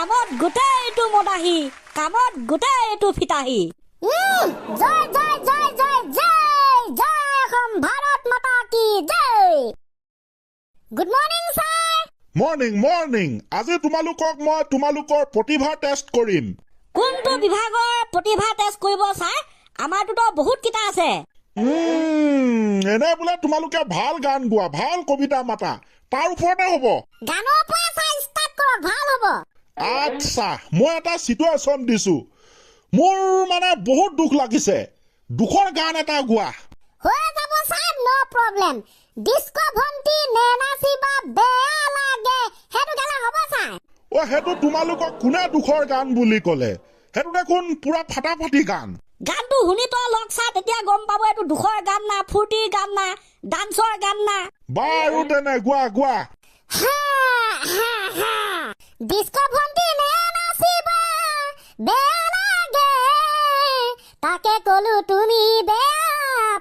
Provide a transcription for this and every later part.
কামত গোটেইটো মদাহী, কামত গোটেইটো ফিতাহী। জয় জয় জয় জয় জয় জয় অসম, ভাৰত মাতা কি জয়। Good morning sir. Morning, morning. আজি তোমালোকক মই তোমালোকৰ প্ৰতিভা টেষ্ট কৰিম। কোনটো বিভাগৰ প্ৰতিভা টেষ্ট কৰিব ছাৰ? আমাৰটোতো বহুত কেইটা আছে। এনে বোলে তোমালোকে ভাল গান গোৱা, ভাল কবিতা মাতা, তাৰ ওপৰতে হ'ব। গানৰ পৰা ছাৰ ষ্টাৰ্ট কৰক, ভাল হ'ব। আচ্ছা, মই এটা চিটুৱেশ্যন দিছো। মোৰ মানে বহুত দুখ লাগিছে, দুখৰ গান এটা গোৱা। হৈ যাব ছাৰ, ন' প্ৰব্লেম। ডিস্কো ভণ্টি নেনাচিবা বেয়া লাগে, সেইটো গালে হ'ব ছাৰ? অ, সেইটো তোমালোকক কোনে দুখৰ গান বুলি ক'লে? সেইটো দেখোন পুৰা ফাটাফাটি গান। গানটো শুনি তো লওক ছাৰ, তেতিয়া গম পাব এইটো দুখৰ গান না ফূৰ্তিৰ গান না ডান্সৰ গান না। বাৰু, তেনে গোৱা গোৱা। হা হা হা, ডিস্কো ভণ্টি নেনাচিবা বেয়া লাগে, তাকে কলো তুমি বেয়া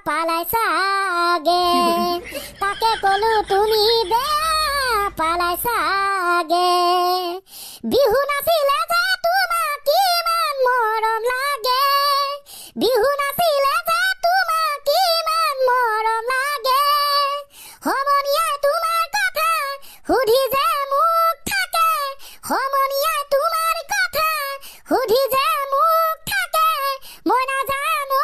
পালাইছাগে, তাকে কলো তুমি বেয়া পালাইছাগে। বিহু নাচিলে যে তোমাক কিমান মৰম লাগে, বিহু নাচিলে যে তোমাক কিমান মৰম লাগে। সমনীয়াই তোমাৰ কথা সুধি যে মোক থাকে, সমনীয়াই তোমাৰ কথা সুধি যে মোক থাকে, মই নাজানো।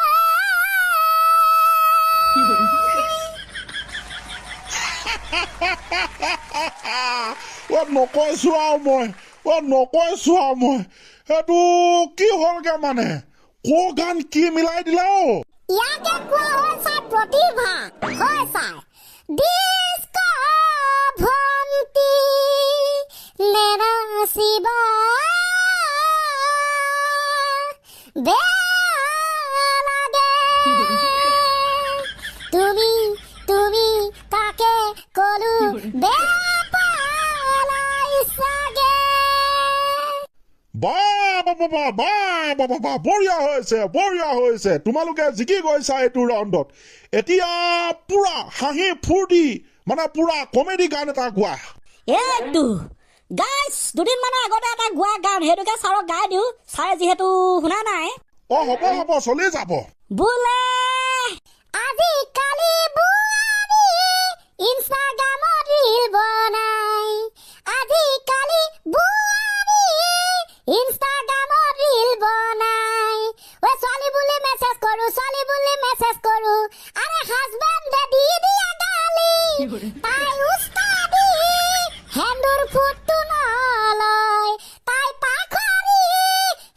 অ, নকৈছো আৰু মই, অ, নকৈছো আৰু মই। সেইটো কি হ'লগে মানে? ক গান কি মিলাই দিলা অ? ইয়াকে কোৱা হয় ছাৰ প্ৰতিভা। হয় ছাৰ। ডিস্কো ভণ্টি নেনাচিবা বেয়া লাগে, তুমি তুমি তাকে কলো বেয়া পালাইছাগে। বা বা বা বা বা বা বা বা, বঢ়িয়া হৈছে, বঢ়িয়া হৈছে। তোমালোকে জিকি গৈছা এইটো ৰাউণ্ডত। এতিয়া পুৰা হাঁহি ফূৰ্তি, মানে পুৰা কমেডি গান এটা গোৱা। এইটো গাইছ, দুদিনমানৰ আগতে এটা গোৱা গান, সেইটোকে ছাৰক গাই দিওঁ, ছাৰে যিহেতু শুনা নাই। অ, হ'ব হ'ব, চলি যাব। বোলে আজিকালি বোৱাৰী ইনষ্টাগ্ৰামত ৰিল বনাই, আজিকালি বোৱাৰী ইনষ্টাগ্ৰামত ৰিল বনাই। ঐ ছোৱালী বুলি মেছেজ কৰো, ছোৱালী বুলি মেছেজ কৰো, আৰে হাজবেণ্ডে দি দিয়া গালি, তাই উস্তাদি সেন্দুৰ ফুটটো নলয়, তাই পাখৰি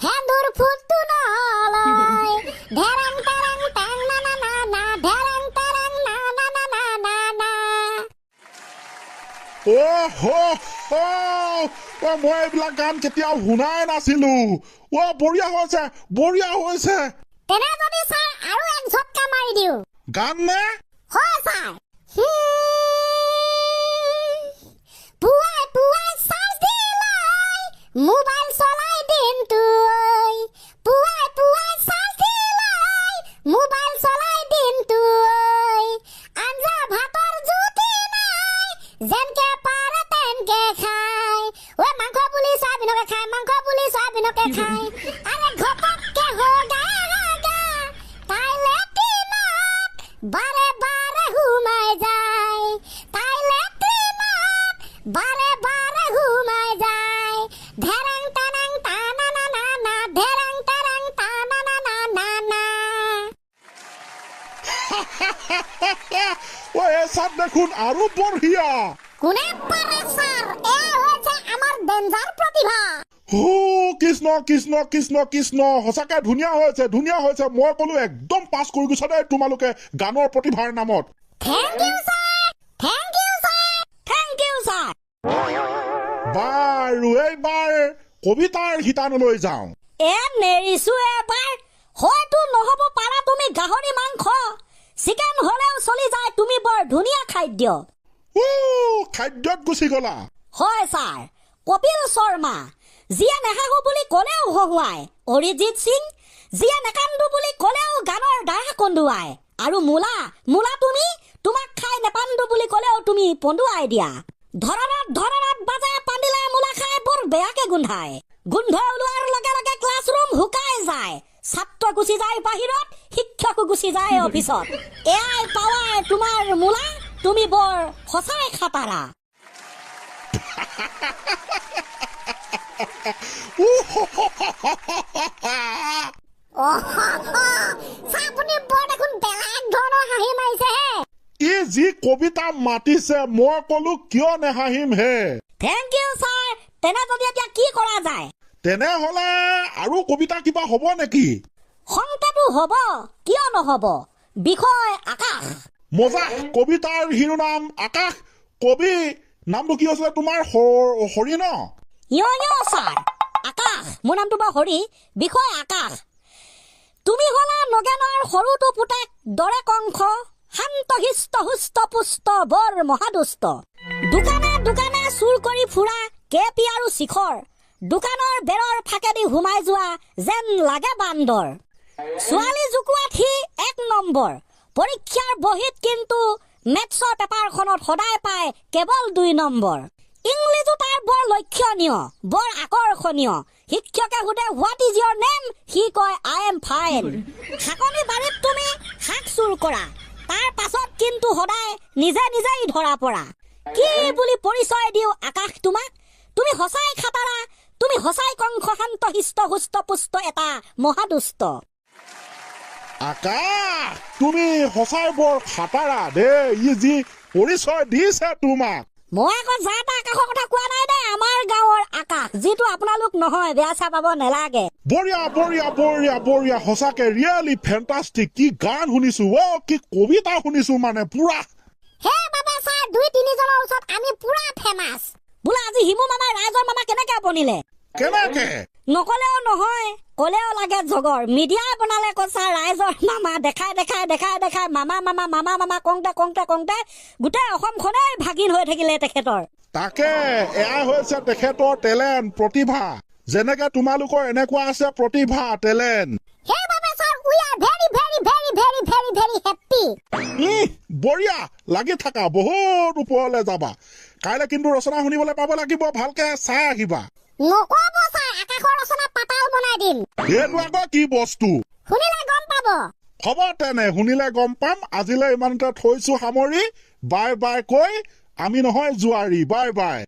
সেন্দুৰ ফুটটো নলয়। ঢেৰাং টেৰাং টেং না না না না, ঢেৰাং টেৰাং না না না না না না। অ হ হ, অ, মই এইবিলাক গান কেতিয়াও শুনাই নাছিলো। অ, বঢ়িয়া হৈছে, বঢ়িয়া হৈছে। তেনে যদি ছাৰ আৰু এক ঝটকা মাৰি দিওঁ। গান নে? হয় ছাৰ। পুৱাই পুৱাই চাৰ্জ দি লৈ মোবাইল চলাই দিনটো ঐ, পুৱাই পুৱাই চাৰ্জ দি লৈ মোবাইল চলাই দিনটো ঐ। আঞ্জা ভাতৰ জুতি নাই, যেনকে পাৰে তেনকে খায়, ঐ মাংস বুলি চয়াবিনকে খায়, মাংস বুলি চয়াবিনকে খায়। আৰে ঘপককে হৈ গায় হাগা, তাই লেট্ৰিনত বাৰে বাৰে সোমাই যায়, তাই লেট্ৰিনত বাৰে বাৰে সোমাই যায়। ঢেৰাং টেৰাং টা না না না না, ঢেৰাং টেৰাং টা না না না না না। অ, এই চাত দেখোন আৰু বঢ়িয়া। কোনে পাৰে ছাৰ, এয়া হৈছে আমাৰ ডেঞ্জাৰ প্ৰতিভা। হো কৃষ্ণ কৃষ্ণ কৃষ্ণ কৃষ্ণ, সঁচাকে ধুনীয়া হৈছে, ধুনীয়া হৈছে। মই ক'লো একদম পাছ কৰি গৈছা দেই তোমালোকে গানৰ প্ৰতিভাৰ নামত। Thank you sir, thank you sir. Thank you sir. বাৰু, এইবাৰ কবিতাৰ শিতানলৈ যাওঁ। এ নেৰিছো এবাৰ, হয়তো নহ'ব পাৰা তুমি গাহৰি মাংস, চিকেন হ'লেও চলি যায়, তুমি বৰ ধুনীয়া খাদ্য। উ, খাদ্যত গুচি গ'লা। হয় ছাৰ। কপিল শৰ্মা, যিয়ে নেহাহো বুলি ক'লেও হহুৱাই। অৰিজিত সিং, যিয়ে নেকান্দো বুলি ক'লেও গানৰ দ্বাৰা কন্দুৱাই। আৰু মূলা, মূলা তুমি, তোমাক খাই নেপান্দো বুলি ক'লেও তুমি পন্দুৱাই দিয়া। ধৰণত ধৰণত বাজে পান্দিলে মূলা খাই বৰ বেয়াকে গোন্ধায়। গোন্ধ ওলোৱাৰ লগে লগে ক্লাছৰুম শুকাই যায়। ছাত্ৰ গুচি যায় বাহিৰত, শিক্ষকো গুচি যায় অফিচত। এয়াই পাৱাৰ তোমাৰ মূলা, তুমি বৰ সঁচাই খাটাৰা। আপুনি বৰ দেখোন বেলেগ ধৰণৰ হাঁহি মাৰিছে হে। ই যি কবিতা মাতিছে, মই কলো কিয় নেহাঁহিম হে। Thank U sir. তেনে যদি এতিয়া কি কৰা যায়? তেনেহলে আৰু কবিতা কিবা হ'ব নেকি? খন্তেতো হ'ব, কিয় নহ'ব। বিষয় আকাশ। মজা, কবিতাৰ শিৰোনাম আকাশ। কবি নামটো কি আছিলে তোমাৰ? হৰি ন? ইয় ছাৰ, আকাশ। মোৰ নামটো বাৰু হৰি। বিষয় আকাশ। তুমি হলা নগেনৰ সৰুটো পুতেক দৰে কংস, শান্ত শিষ্ট সুস্থ পুষ্ট বৰ মহাদুষ্ট। দোকানে দোকানে চুৰ কৰি ফুৰা কেপি আৰু শিখৰ, দোকানৰ বেৰৰ ফাকেদি সোমাই যোৱা যেন লাগে বান্দৰ। ছোৱালী জোকোৱাত সি এক নম্বৰ, পৰীক্ষাৰ বহীত কিন্তু মেথছৰ পেপাৰখনত সদায় পায় কেৱল 2 নম্বৰ। ইংলিছো তাৰ বৰ লক্ষণীয়, বৰ আকৰ্ষণীয়। শিক্ষকে সোধে what is your name, সি কয় I am fine. শাকনি বাৰীত তুমি শাক চুৰ কৰা, তাৰ পাছত কিন্তু সদায় নিজে নিজেই ধৰা পৰা। কি বুলি পৰিচয় দিওঁ আকাশ তোমাক? তুমি সঁচাই খাটাৰা, তুমি সঁচাই কংস, শান্ত শিষ্ট সুস্থ পুষ্ট এটা মহাদুষ্ট। আকাশ, তুমি সঁচাই বৰ খাটাৰা দেই, ই যি পৰিচয় দিছে তোমাক। মই আকৌ যা তা আকাশৰ কথা কোৱা নাই দেই, আমাৰ গাঁৱৰ আকাশ, যিটো আপোনালোক নহয়, বেয়া চেয়া পাব নালাগে। বঢ়িয়া বঢ়িয়া বঢ়িয়া বঢ়িয়া, সঁচাকে ৰিয়েলি ফেণ্টাষ্টিক। কি গান শুনিছো অ, কি কবিতা শুনিছো, মানে পুৰা। হে বাবা ছাৰ, 2-3জনৰ ওচৰত আমি পুৰা ফেমাছ। বোলা আজি হিমু মামা ৰাইজৰ মামা কেনেকে বনিলে? কেনেকে? নকলেও নহয়, কলেও লাগে জগৰ। মিডিয়াই বনালে কৈছা ৰাইজৰ মামা, দেখাই দেখাই দেখাই দেখাই মামা মামা মামা মামা কওঁতে কওঁতে কওঁতে গোটেই অসমখনেই ভাগিন হৈ থাকিলে তেখেতৰ। তাকে, এয়া হৈছে তেখেতৰ টেলেণ্ট, প্ৰতিভা। যেনেকে তোমালোকৰ এনেকুৱা আছে প্ৰতিভা, টেলেণ্ট। সেইবাবে sir, we are very very very very very very happy. বঢ়িয়া, লাগি থাকা, বহুত ওপৰলৈ যাবা। কাইলৈ কিন্তু ৰচনা শুনিবলৈ পাব লাগিব, ভালকে চাই আহিবা। নকব ছাৰ, আকাশৰ ৰচনা পাতাল বনাই দিম। এইটো আকৌ কি বস্তু? শুনিলে গম পাব। হ'ব তেনে, শুনিলে গম পাম। আজিলৈ ইমানতে থৈছো সামৰি। বাই বাই কৈ আমি নহয় জোৱাৰী। Bye bye.